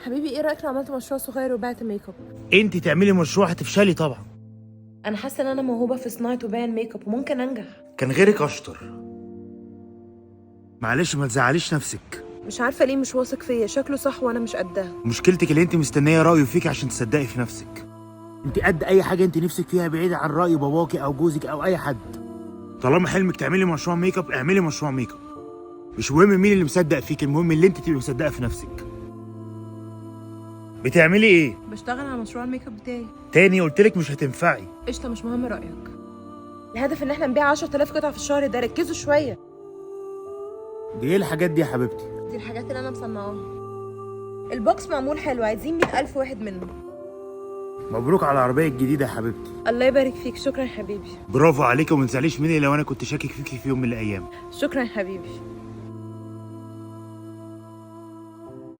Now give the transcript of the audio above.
حبيبي، ايه رايك لو عملت مشروع صغير وبعت ميك اب؟ انت تعملي مشروع هتفشلي طبعا. انا حاسه ان انا موهوبه في صناعة وبيع الميك اب وممكن انجح. كان غيرك اشطر. معلش ما تزعليش نفسك. مش عارفه ليه مش واثق فيا، شكله صح وانا مش قدها. مشكلتك اللي انت مستنيه رايه فيك عشان تصدقي في نفسك. انت قد اي حاجة انت نفسك فيها بعيدة عن راي باباكي او جوزك او اي حد. طالما حلمك تعملي مشروع ميك اب اعملي مشروع ميك اب. مش مهم مين اللي مصدق فيك، المهم اللي انت تبقي مصدقه في نفسك. بتعملي ايه؟ بشتغل على مشروع الميك اب بتاعي. تاني قلتلك مش هتنفعي. قشطه، مش مهم رايك. الهدف ان احنا نبيع 10000 قطعه في الشهر ده، ركزوا شوية. دي ايه الحاجات دي يا حبيبتي؟ دي الحاجات اللي انا مصنعاها. ال box معمول حلو، عايزين 100000 واحد منه. مبروك على العربية الجديدة يا حبيبتي. الله يبارك فيك، شكرا يا حبيبي. برافو عليك، وما تزعليش مني لو انا كنت شاكك فيكي في يوم من الايام. شكرا يا حبيبي.